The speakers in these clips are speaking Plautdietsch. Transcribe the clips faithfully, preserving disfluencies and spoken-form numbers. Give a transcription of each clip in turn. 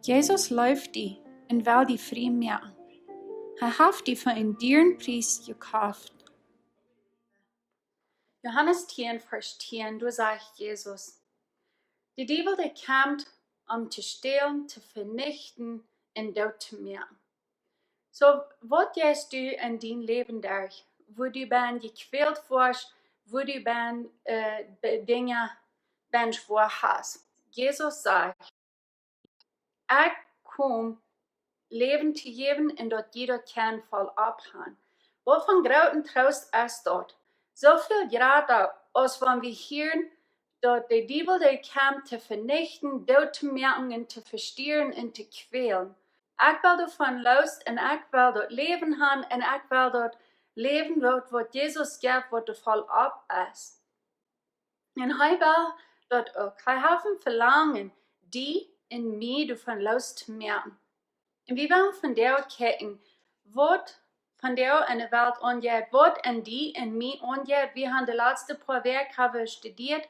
Jesus leeft die un well die frie moaken. Hee haft die fa eenen dieren Pries jekoft. Johanes tieen, Varsch tieen, doa sajcht Jesus: De Diewel, dee kjemt om to stälen, to venichten un doot to moaken. Soo, waut jeist du en dien Läwen derch, wua du best jekwält woascht, wua du best, äh, be-, Dinja best schwoa hast? Jesus sajcht: Ekj kom Läwen to jäwen un daut jie daut kjennen voll opp han. Waut fa een grooten Troost es daut? Soo väl jrata aus wan wie hieren, daut de Diewel, dee kjemt to venichten, doot to moaken un to vestieren un to kwälen. Ekj well doavon loos un ekj well daut Läwen han un ekj well daut Läwen, waut, waut Jesus jeft, waut doa voll opp es. Un hee well daut uk. Hee haft een Velangen, die un mie doavon loos to moaken. Un wie wellen vondoag kjikjen, waut vondoag en de Welt aunjeit, waut en die un mie aunjeit. Wie han de latste poa Wäakj haben studieet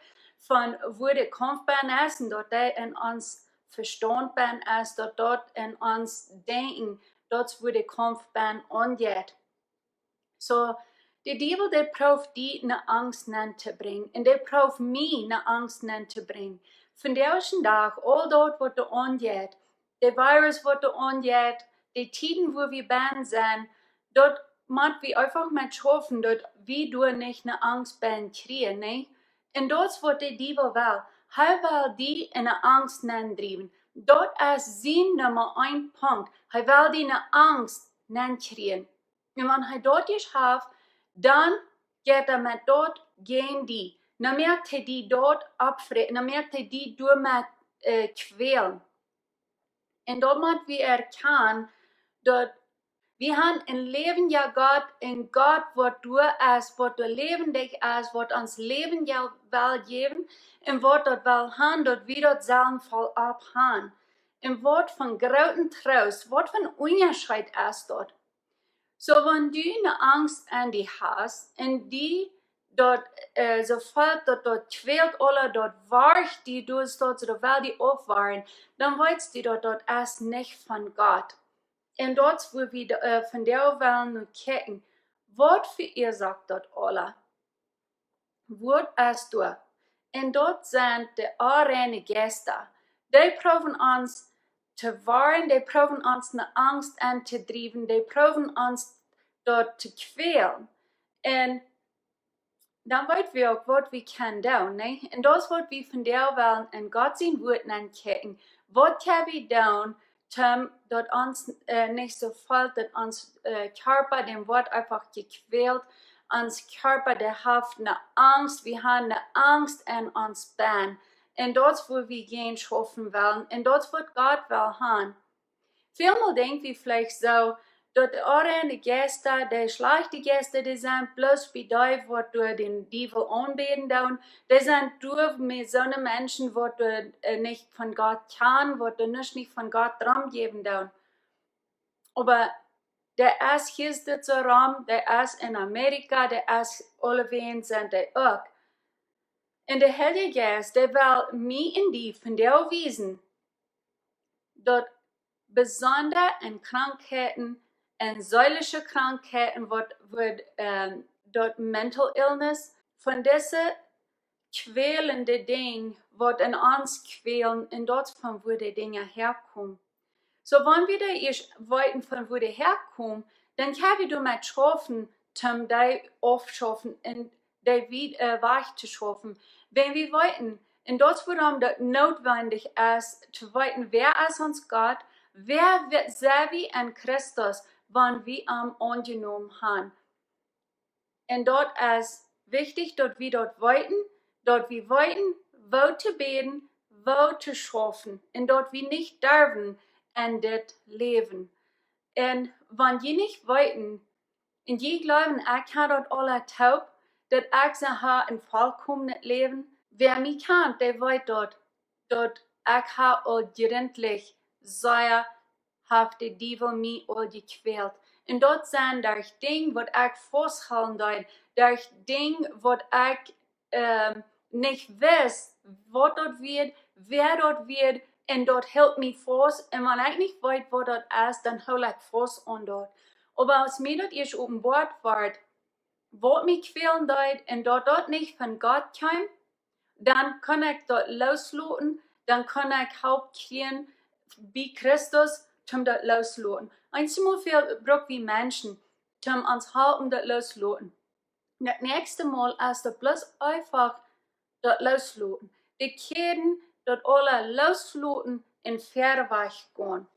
von wua de Kaumf bennen es un daut dee en ons Vestaunt bennen es, daut daut en ons Denkjen, daut wua de Kaumf bennen aunjeit. Soo, de Diewel, dee prooft die ne Angst nenn to brinjen. Un dee prooft mie ne Angst nenn to brinjen. Vondoag dän Dach, aul daut waut doa aunjeit, de Virus waut doa aunjeit, de Tieden wua wie bennen sent, daut mott wie eefach met schaufen, daut wie doa nich ne Angst bennen kjrieen, nä? Un daut es waut de Diewel well. Hee well die en ne Angst nenn driewen. Daut es sien Numma eent Punkt. Hee well die ne Angst nenn kjrieen. Un wan hee daut ieescht haft, dan jeit hee met daut jäajen die. Dan moakt hee die daut oppfre-, dan moakt hee die doamet, äh, kwälen. Un daut mott wie erkjanen, daut wie han een läwendja Gott, een Gott waut doa es, waut doa läwendich es, waut ons Läwen ja well jäwen un waut daut well han, daut wie daut sellen voll opp han. Un waut fa een grooten Troost, waut fa een Unjascheet es daut. Soo, wan du ne Angst en die hast un die daut, äh, soo felt daut, daut kwält aula, daut warcht die, du hast daut, soo daut well die aufwarren, dan weetst du daut, daut es nich von Gott. Un daut es wua wie de, äh, vondoag wellen no kjikjen. Waut veuasoakt daut aula? Waut es doa? Un daut sent de onreine Jeista. Dee proowen ons to warren, dee proowen ons ne Angst aun to driewen, dee proowen ons doa to kwälen. Un dan weet wie uk waut wie kjennen doonen, nä? Un daut es waut wie vondoag wellen en Gott sien Wuat nenkjikjen. Waut kjenn wie doonen, toom daut ons, äh, nich soo felt, daut ons, äh, Kjarpa, dee woat eefach jekwält. Ons Kjarpa, dee haft ne Angst, wie han ne Angst en ons bennen. Un daut es wua wie jäajen schaufen wellen. Un daut es waut Gott well han. Välmol denkj wie veleicht soo, daut de onreine Jeista, de schlajchte Jeista, dee sent bloos bie dee waut doa dän Diewel aunbäden doonen. Dee sent doa met soone Menschen waut doa, äh, nich von Gott kjanen, waut doa nuscht nich von Gott romjäwen doonen. Oba dee es hia soo rom, dee es en Amerika, dee es aulawäajen sent dee uk. Un de Heilje Jeist, dee well mie un die vondoag wiesen, daut besonda en Krankheiten, en seelische Krankheiten, waut woat, ähm, daut mental illness, von dise kwälende Dinja, waut en ons kwälen, un daut von wua de Dinja häakomen. Soo, wan wie dee ieescht weeten von wua dee häakomen, dan kjenn wie doamet schaufen, toom dee aufschaufen un dee wie-, äh, wajch to schaufen. Wan wie weeten, un daut es wuarom daut nootwendich es to weeten, wäa es ons Gott, wäa, wäa sent wie en Christus, wan wie am aunjenomen han. Un daut es wichtich, daut wie daut weeten, daut wie weeten, woo to bäden, woo to schaufen, un daut wie nich derwen en dit Läwen. Un wan jie nich weeten, un jie jleewen, ekj ha daut aula toop, daut ekj soo ha een volkomenet Läwen, wäa mie kjant, dee weet daut, daut ekj ha aul jrintlich sea haft de Diewel mie aul jekwält. Un daut sent derch Dinja waut ekj faustholen deed, derch Dinja waut ekj, ähm, nich wist, waut daut wia, wäa daut wia, un daut helt mie faust. Un wan ekj nich weet waut daut es, dan hool ekj faust aun daut. Oba aus mie daut ieescht openboat wort, waut mie kwälen deed un daut daut nich von Gott kjeem, dan kunn ekj daut loosloten, dan kunn ekj Help kjrieen bie Christus, om daut loosloten. Eensjemol bruck wie Menschen, om ons halpen daut loosloten. Daut näakjste Mol es daut bloos eefach daut loosloten. De Kjäden, daut aula loosloten un wieda wajch gonen.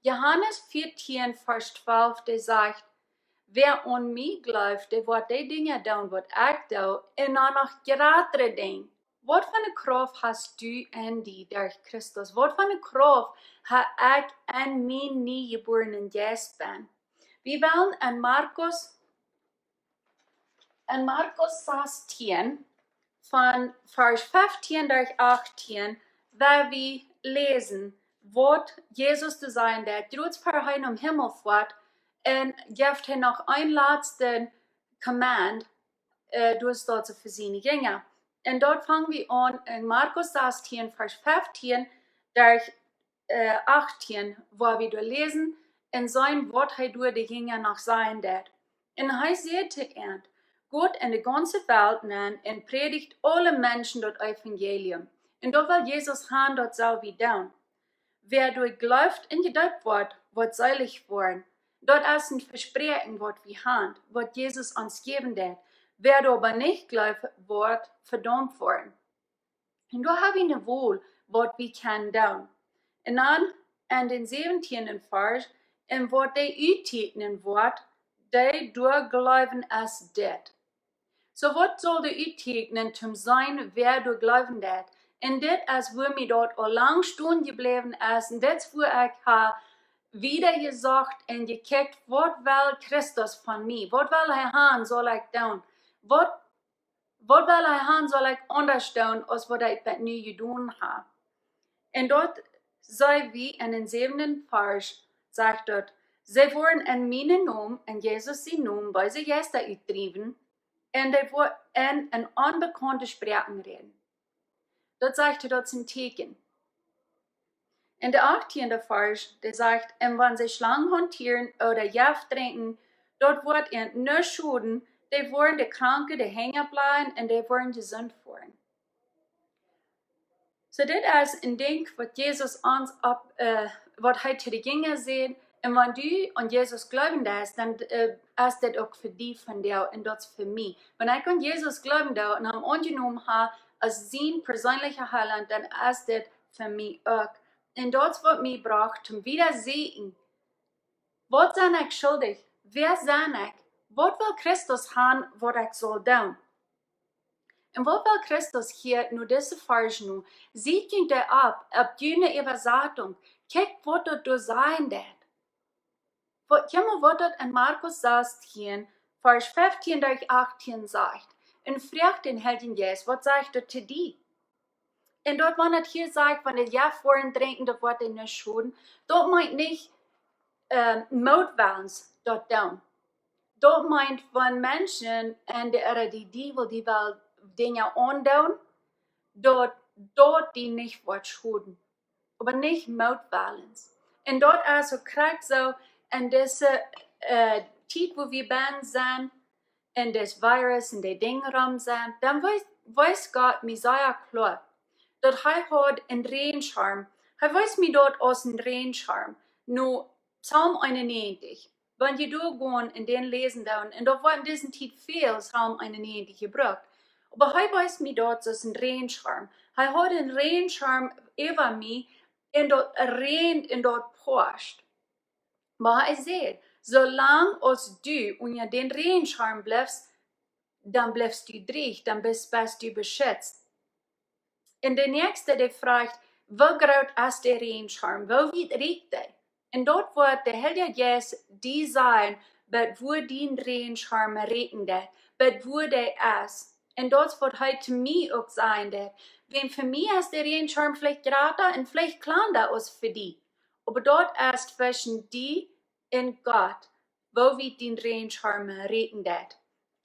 Johanes vieetieen, Varsch twalf, dee sajcht: Wäa aun mie jleeft, dee woat dee Dinja doonen, waut ekj doo, un dan noch jratre Dinja. Waut fa eene Krauft hast du en die derch Christus? Waut fa eene Krauft ha ekj en mienen niejebuarnen Jeist bennen? Wie wellen en Markus, en Markus sastieen, von Varsch feftieen derch achtieen, woa wie läsen, waut Jesus to sajen deed, krakjt ver hee nom Himmel foat, un jeft hee noch een latsten Command, äh, doa steit fa siene Jinja. Un doa fang wie aun en Markus sastieen, Varsch feftieen derch, äh, achtieen, woa wie doa läsen un seenen, waut hee doa de Jinja noch sajen deed. Un hee säd to an: Got en de gaunze Welt nenn un prädicht aule Menschen daut Evangelium. Un daut well Jesus han, daut sell wie doonen. Wäa doa jleeft un jedeept woat, woat seelich woaren. Daut es een Vespräakjen, waut wie han, waut Jesus ons jäwen deed. Wäa doa oba nich jleeft, woat vedaumt woaren. Un doa ha wie eene Wol, waut wie kjennen doonen. Un dan en dän säwentieenden Varsch, un waut dee uttieekjnen woat, dee doa jleewen, es dit. Soo, waut saul dee uttieekjnen, om to seenen, wäa doa jleewen deed? Un dit es, wua mie daut aul lang stonen jebläwen es. Un dit es, wua ekj ha wieda jesocht un jekjikjt, waut well Christus von mie? Waut well hee han, saul ekj doonen? Waut, waut well hee han, saul ekj aundasch doonen, aus waut ekj bat nu jedonen ha? Un daut see wie en dän säwentieenden Varsch, sajcht daut: See woaren en mienen Nomen, en Jesus sienen Nomen, beese Jeista utdriewen, un dee woaren en onbekaunte Sproaken räden. Daut sajcht hee, daut es een Tieekjen. En dän achttieenden Varsch, dee sajcht: Un wan see Schlangen hauntieren ooda Jeft drinkjen, daut woat an nuscht schoden, dee woaren de Kranke de Henj opplajen un dee woaren jesunt woaren. Soo, dit es een Dinkj, waut Jesus ons opp, äh, waut hee to de Jinja säd. Un wan du aun Jesus jleewen deist, dan, äh, es dit uk fa die vondoag un daut es fa mie. Wan ekj aun Jesus jleewen doo un am aunjenomen ha aus mien perseenlicha Heilaunt, dan es dit fa mie uk. Un daut es, waut mie brocht om wieda to seenen: Waut sie ekj schuldich? Wäa sie ekj? Waut well Christus han, waut ekj saul doonen? Un waut well Christus hia nu dise Varsch nu? Sieekjt junt dee opp, opp june Äwasatunk. Kjikjt, waut daut doa sajen deed. Waut, kjikjt mol, waut daut en Markus sastieen, Varsch feftieen derch achtieen sajcht. Un froagt dän Heiljen Jeist: Waut sajcht daut to die? Un daut, wan et hia sajcht, wan de Jeft woaren drinkjen, daut woat an nuscht schoden, daut meent nich, äh, mootwellens daut doonen. Daut meent, wan Menschen un de, ooda de Diewel, dee well Dinja aundoonen, daut, daut die nich woat schoden. Oba nich mootwellens. Un daut es uk krakjt soo en dise, äh, Tiet, wua wie bennen sent, un dis Virus un de Dinja rom sent, dan wees, wees Gott mie sea kloa, daut hee haud een Räajenschirm. Hee wees mie daut aus een Räajenschirm. Nu, Psalm eenunnäajentich. Wan jie doa gonen un dän läsen doonen, un daut woat en dise Tiet väl Psalm eenunnäajentich jebrukt. Oba hee wees mie daut aus een Räajenschirm. Hee haud een Räajenschirm äwa mie, un daut räajent un daut poascht. Oba hee säd: Soo lang aus du unja dän Räajenschirm blifst, dan blifst du drieech, dan best, best du beschitzt. Un de näakjste, dee froagt: Woo groot es de Räajenschirm? Woo wiet rieekjt dee? Un daut woat de Heilje Jeist die sajen, bat wua dien Räajenschirm rieekjen deit, bat wua dee es. Un daut es, waut hee to mie uk sajen deit. Wan fa mie es de Räajenschirm veleicht jrata un veleicht kjlanda aus fa die. Oba daut es tweschen die un Gott, woo wiet dien Räajenschirm rieekjen deit.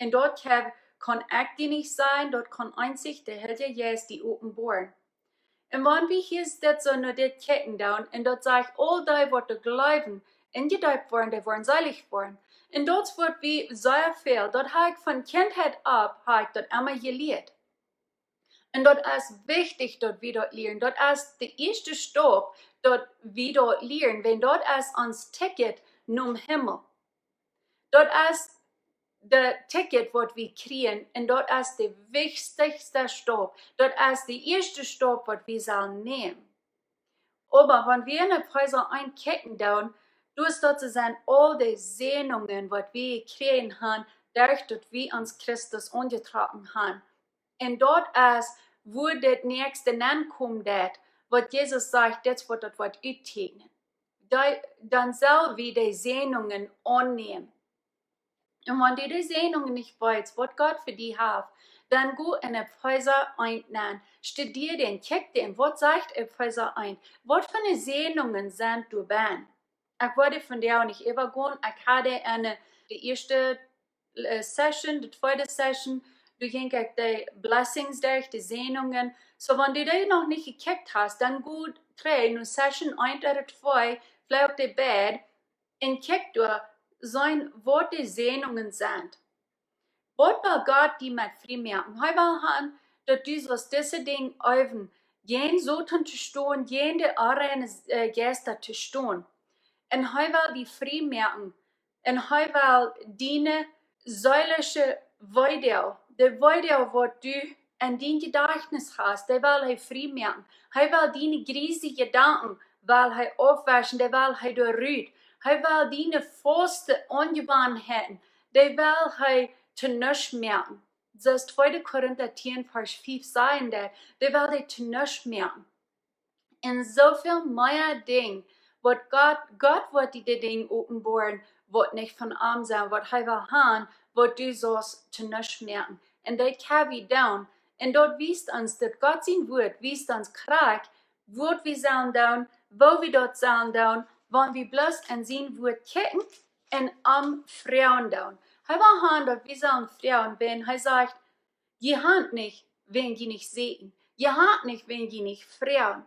Un daut kaun, kaun ekj die nich sajen, daut kaun eenzich de Heilje Jeist die openboaren. Un wan wie hia dit soo no dit kjikjen doonen, un daut sajcht, aul dee waut doa jleewen un jedeept woaren, dee woaren seelich woaren. Un daut woat wie sea väl, daut hab ekj von Kjintheit opp, hab ekj daut emma jelieet. Un daut es wichtich, daut wie daut lieren. Daut es de ieeschte Staup, daut wie daut lieren, wiels daut es ons Ticket nom Himmel. Daut es de Ticket, waut wie kjrieen, un daut es de wichtichste Staup. Daut es de ieeschte Staup, waut wie sellen nämen. Oba wan wie en Efeesa eent kjikjen doonen, doa es daut, doa sent aul de Säajnungen, waut wie jekjräajen haben, derch daut wie ons Christus aunjetrocken haben. Un daut es, wua dit näakjste nenkomen deit, waut Jesus sajcht, dit woat daut woat uttieekjnen. Dee, dan sell wie de Säajnungen aunnämen. Un wan du de Säajnungen nich weetst, waut Gott fa die haft, dan go en Efeesa eent nenn, studia dän, kjikj dän, waut sajcht Efeesa eent? Waut fa Säajnungen sent doa bennen? Ekj wull von dee uk nich äwagonen. Ekj haud en de, de ieeschte, äh, Session, de tweede Session, doa jinkj ekj de Blessings derch, de Säajnungen. Soo, wan du dee noch nich jekjikjt hast, dan go trigj no Session eent ooda twee, veleicht uk de beid, un kjikj doa, seenen waut de Säajnungen sent. Waut well Gott die met frie moaken? Hee well haben, daut du sust dise Dinja äwen, jäajen Soton to stonen, jäajen de onreine, äh, Jeista to stonen. Un hee well die frie moaken. Un hee well diene seelische Weedoag, de Weedoag, waut du en dien Jedajchtnis hast, dee well hee frie moaken. Hee well diene griese Jedanken, well hee aufwauschen, dee well hee doa rut. Hee well diene fauste Aunjewanheiten, dee well hee to nuscht moaken. Soo aus tweede Korinta tieen, Varsch fief sajen deit, dee well hee to nuscht moaken. Un soo väl mea Dinja, waut Gott, Gott woat die de Dinja openboaren, waut nich von am sent, waut hee well haben, waut du sust to nuscht moaken. Un daut kjenn wie doonen. Un daut wiest ons, daut Gott sien Wuat wiest ons krakjt, waut wie sellen doonen, woo wie daut sellen doonen, wan wie bloos en sien Wuat kjikjen un am froagen doonen. Hee well haben, daut wie sellen froagen, wan hee sajcht, jie haben nich, wan jie nich sieekjen. Jie haben nich, wan jie nich froagen.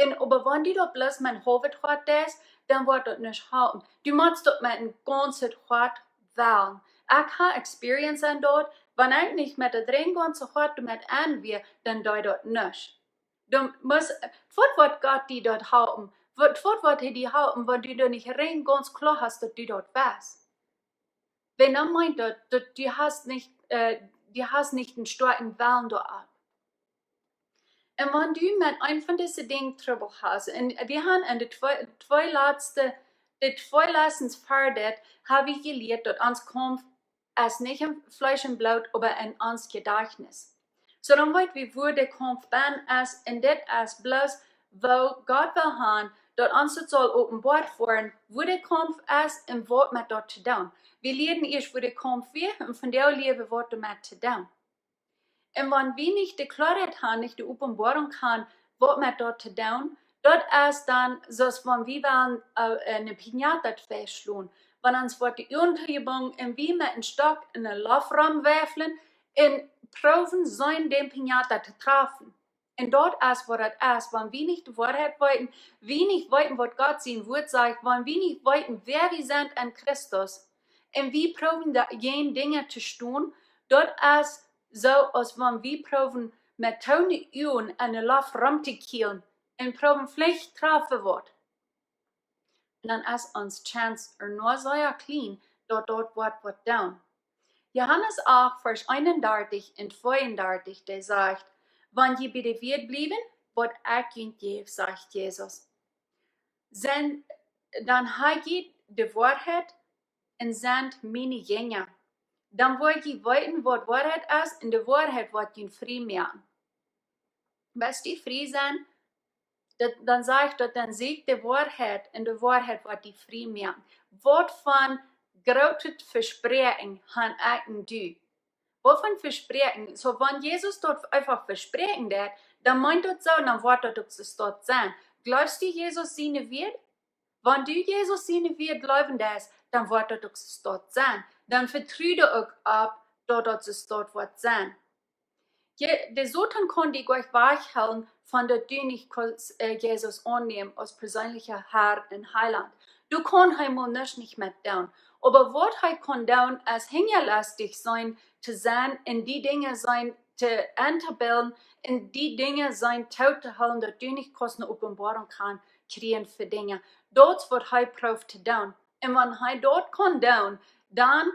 Un oba wan du daut bloos met een haulwet Hoat deist, dan woat daut nich halpen. Du motst daut met een gaunzet Hoat wellen. Ekj hab Experience aun daut, wan ekj nich met daut rein gaunze Hoat doamet aun wia, dan deed daut nuscht. Dan mott, waut woat Gott die daut halpen? Waut, waut woat hee die halpen, wan du doa nich rein gaunz kloa hast, daut du daut weetst? Wan dan meent daut, daut du hast nich, äh, du hast nich een stoakjen Wellen doaropp. Un wan du met eent von dise Dinja Trubbel hast, un wie haben en de twee, twee latste, de twee Lessons ver dit, hab wie jelieet, daut ons Kaumf es nich em Fleesch un Bloot, oba en ons Jedajchtnis. Soo dan weet wie, wua de Kaumf bennen es, un dit es bloos, woo Gott well haben, daut ons daut saul openboat woaren, wua de Kaumf es un waut met daut to doonen. Wie lieeden ieescht, wua de Kaumf wia, un von doa lieren, waut doamet to doonen. Un wan wie nich de Kloarheit haben, nich de Openboarunk haben, waut met daut to doonen, daut es dan soo aus wan wie wellen, äh, eene Piñata twei schlonen. Wan ons woat de Uagen toojebungen un wie met een Stock enne Loft romwieflen un proowen sennen, dän Piñata to trafen. Un daut es, waut daut es, wan wie nich de Woarheit weeten, wie nich weeten, waut Gott sien Wuat sajcht, wan wie nich weeten, wäa wie sent en Christus, un wie proowen doa jäajen Dinja to stonen, daut es soo aus wan wie proowen met toone Uagen enne Loft rom to kjielen un proowen veleicht trafen waut. Un dan es ons Chance ea noch sea kjlien, daut daut woat waut doonen. Johanes acht, Varsch eenundartich un tweeundartich, dee sajcht: Wan jie bie de Wieed bliewen, waut ekj junt jäw, sajcht Jesus, sent, dan ha jie de Woarheit un sent miene Jinja. Dan woa jie weeten, waut Woarheit es, un de Woarheit woat junt frie moaken. Best du frie sennen? Daut, dan sajcht daut, dan sieekj de Woarheit, un de Woarheit woat die frie moaken. Waut fa grootet Vespräakjen hab ekj un du? Waut fa Vespräakjen? Soo, wan Jesus daut eefach vespräakjen deed, dan meent daut soo, dan woat daut uk soo daut sennen. Jleefst du Jesus siene Wieed? Wan du Jesus siene Wieed jleewen deist, dan woat daut uk soo daut sennen. Dan vetru die uk opp, daut daut soo daut woat sennen. Je, de Soton kaun die nich wajchhoolen von daut du nich kaust, äh, Jesus aunnämen aus perseenlicha Herr un Heilaunt. Doa kaun hee mau nuscht nich met doonen. Oba waut hee kaun doonen, es hinjalestich sennen to sennen un die Dinja sennen to, entobilden un die Dinja sennen too to hoolen, daut du nich kaust ne Openboarunk kjrieen fa Dinja. Daut es waut hee prooft to doonen. Un wan hee daut kaun doonen, dan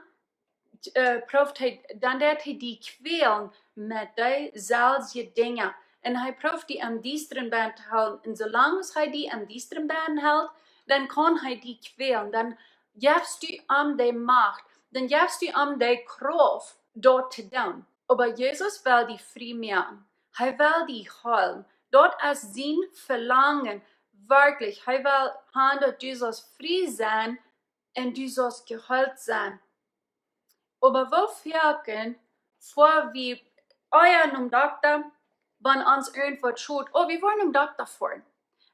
äh, prooft hee, dan deit hee die kwälen met dee selwje Dinja. Un hee prooft die em Diestren bennen to hoolen. Un soo lang aus hee die em Diestren bennen helt, dan kaun hee die kwälen. Dan jefst du am de Macht. Dan jefst du am de Krauft, daut to doonen. Oba Jesus well die frie moaken. Hee well die heelen. Daut es sien Velangen. Werkjlich, hee well han, daut du saust frie sennen un du saust jeheelt sennen. Oba woo foaken foa wie ea nom Dokta, wan ons irjentwaut schot? Oh, wie woaren nom Dokta foaren.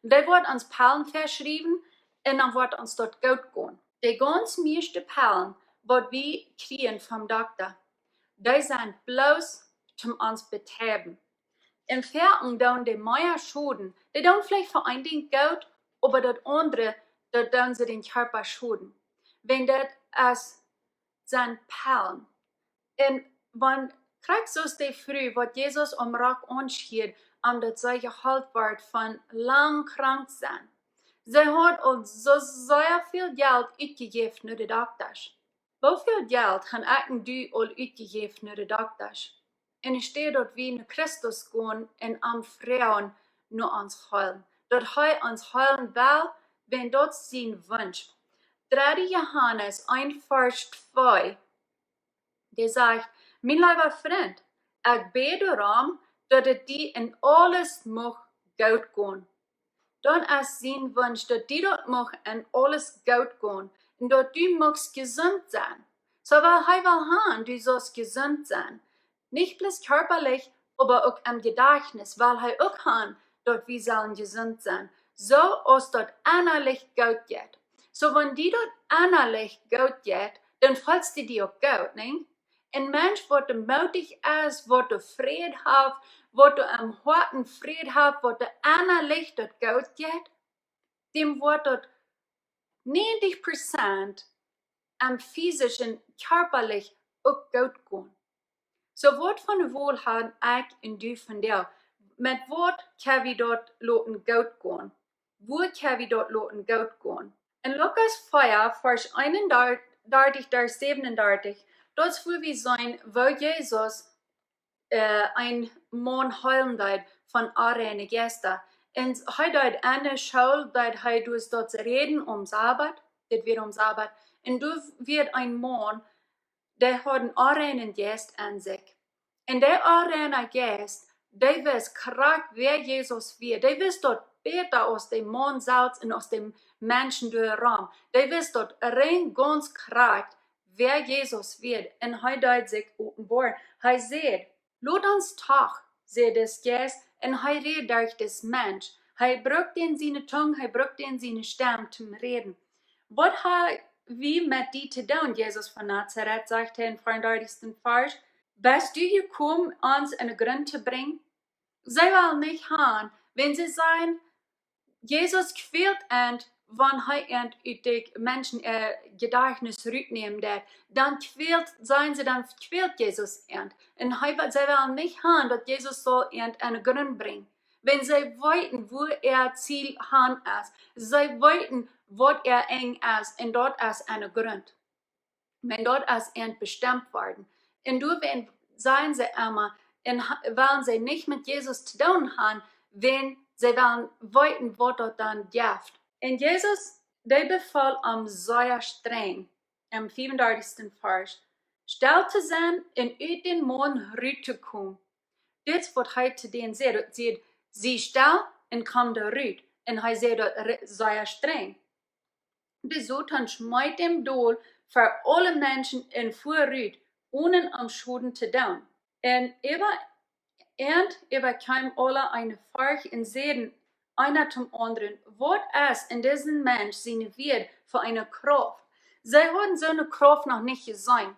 Dee woat ons Pellen väaschriewen un dan woat ons daut goot gonen. De gaunz mieeschte Pellen, waut wie kjrieen vom Dokta, dee sent bloos toom ons betäuben. Un foaken doonen dee mea Schoden. Dee doonen veleicht fa een Dinkj goot, oba daut aundre, daut doonen see dän Kjarpa Schoden. Wan daut es, sent Pellen. Un wan, krakjt soo aus dee Fru, waut Jesus aum Rock aunschieed, omdaut see jeheelt wort von lang krank sennen. See haud aul soo sea väl Jelt utjejäft no de Doktasch. Woo väl Jelt han ekj un du aul utjejäft no de Doktasch? Un enne Städ daut wie no Christus gonen un am froagen no ons heelen, daut hee ons heelen well, wan daut sien Wunsch. Dredde Johanes eent Varsch twee, dee sajcht: Mien leewa Frint, ekj bäd doarom, daut et die en aules mucht goot gonen. Dan es sien Wunsch, daut die daut mucht en aules goot gonen un daut du muchst jesunt sennen. Soo well hee well han, du saust jesunt sennen. Nich bloos kjarpalich, oba uk em Jedajchtnis well hee uk han, daut wie sellen jesunt sennen. Soo aus daut ennalich goot jeit. Soo wan die daut ennalich goot jeit, dan feelst du die uk goot, nich? Een Mensch, waut doa moodich es, waut doa Fräd haft, waut doa em Hoaten Fräd haft, waut doa ennalich daut goot jeit, däm woat daut näajentich Prozent em fisischen, kjarpalich uk goot gonen. Soo waut von Wol han ekj un du vondoag? Met waut kjenn wie daut loten goot gonen? Woo kjenn wie daut loten goot gonen? En Lukas vea, Varsch eenundartich bat säwenundartich, daut es wua wie seenen, woo Jesus, äh, een Maun heelen deed von onreine Jeista. Un hee deed enne School, deed hee dus daut räden aum Sabat, dit wia aum Sabat. Un doa wia een Maun, dee haud een onreinen Jeist en sikj. Un dee onreina Jeist, dee wist krakjt, wäa Jesus wia. Dee wist daut bäta aus de Maun selfst un aus de Menschen doaromm. Dee wist daut rein gaunz krakjt, wäa Jesus wia. Un hee deed sikj openboaren. Hee säd: Lot ons doch, säd dis Jeist, un hee räd derch dis Mensch. Hee brukt siene Tung, hee brukt siene Stemm toom räden. Waut ha wie met die to doonen, Jesus von Nazaret, sajcht hee em veeundartichsten Varsch. Best du jekomen, ons enne Grunt to brinjen? See wellen nich han, wan see sajen, Jesus kwält an, wan hee an ut de Menschen äa Jedajchtnis rutnämen deed, dan kwält, sajen see, dan kwält Jesus an. Un hee, see wellen nich han, daut Jesus saul an enne Grunt brinjen. Wan see weeten, wua äa Ziel han es. See weeten, waut äa Enj es, un daut es enne Grunt. Wan daut es an bestemt worden. Un doawäajen sajen see emma, un ha-, wellen see nich met Jesus to doonen han, wan see wellen weeten, waut daut dan jeft. Un Jesus, dee befool an sea strenj, em veeundartichsten Varsch, stell to sennen un ut dän Maun rut to komen. Dit es waut hee to dän säd. Hee säd: Sie stell un komm doa rut. Un hee säd daut re-, sea strenj. De Soton schmeet am dol ver aule Menschen un fua rut, onen am Schoden to doonen. Un äwa an äwakjeem aule eene Forcht un säden eena toom aundren: Waut es en disen Mensch siene Wieed fa eene Krauft? See hauden soone Krauft noch nich jeseenen.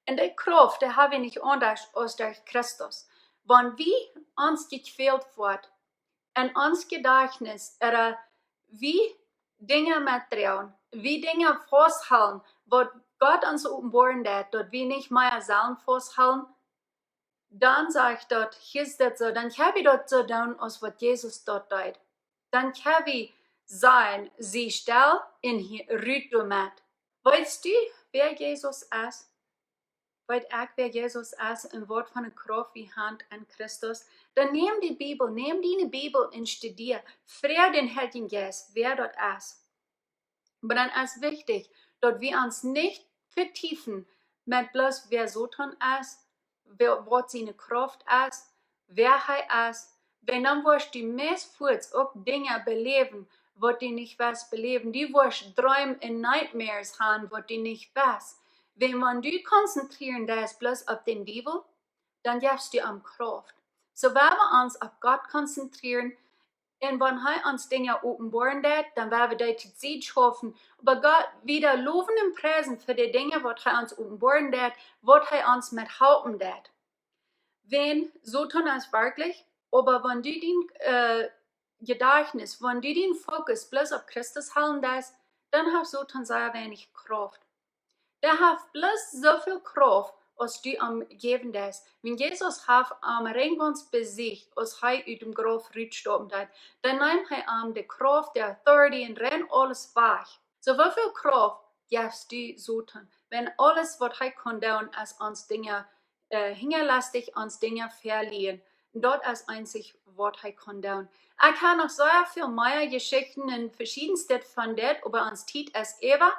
Un dee Krauft, dee ha wie nich aundasch aus derch Christus. Wan wie ons jekwält woat en ons Jedajchtnis, ooda wie Dinja metdroagen, wie Dinja fausthoolen, waut Gott ons openboaren deit, daut wie nich mea sellen fausthoolen, dan sajcht daut, hia es daut soo, dan kjenn wie daut soo doonen aus waut Jesus daut deed. Dan kjenn wie sajen, sie stell un hia rut doamet. Weetst du, wäa Jesus es? Weet ekj, wäa Jesus es un waut fa eene Krauft wie haben en Christus? Dan nemm de Bibel, nemm diene Bibel un studia. Froag dän Heiljen Jeist, wäa daut es. Oba dan es wichtich, daut wie ons nich vetiefen met bloos wäa Soton es, wäa, waut siene Krauft es, wäa hee es. Wiels dan woascht du meist fuaz uk Dinja beläwen, waut du nich west beläwen. Du woascht Dreem un Nightmares haben, waut du nich west. Wiels wan du konzentrieren deist bloos opp dän Diewel, dan jefst du am Krauft. Soo, wan wie ons opp Gott konzentrieren, un wan hee ons Dinja openboaren deit, dan woa wie dee to Sied schaufen. Oba Gott wada lowen un priesen fa de Dinja, waut hee ons openboaren deit, waut hee ons met halpen deit. Wiels Soton es werkjlich, oba wan du dien, äh, Jedajchtnis, wan du dien Fokus bloos opp Christus hoolen deist, dan haft Soton sea weinich Krauft. Dee haft bloos soo väl Krauft aus du am jäwen deist. Wan Jesus haft am rein gauns besiecht, aus hee ut däm Grauf rutstoppen deed, dan neem hee am de Krauft, de authority un rein aules wajch. Soo, woo väl Krauft jefst du Soton, wan aules waut hee kaun doonen es ons Dinja, äh, hinjalestich, ons Dinja velieren? Un daut es eensich waut hee kaun doonen. Ekj hab noch sea väl mea Jeschichten un veschiedenstet von dit, oba ons Tiet es äwa.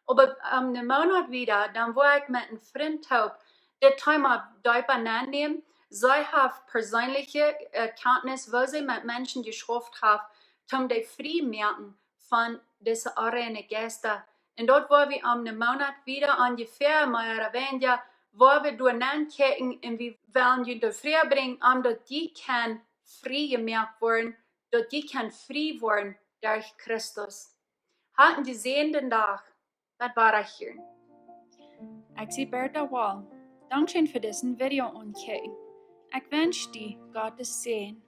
Oba, ähm, een Moonat wieda, dan woa ekj met een Frint toop dit Thema deepa nennämen. See haft perseenelje, äh, Kenntnis, woo see met Menschen jeschauft haft, om dee frie moaken von dise onreine Jeista. Un daut woa wie om een Moonat wieda onjefäa, mea ooda weinja, woa wie doa nenkjikjen un wie wellen junt doa frie brinjen, om daut jie kjennen frie jemoakt woaren, daut jie kjennen frie woaren derch Christus. Hab een jesäanden Dach. Daut woa ekj hia. Ekj sie Bertha Wall. Dankscheen fa disen Video auntochecken. Ekj wensch die Gottes Säajen.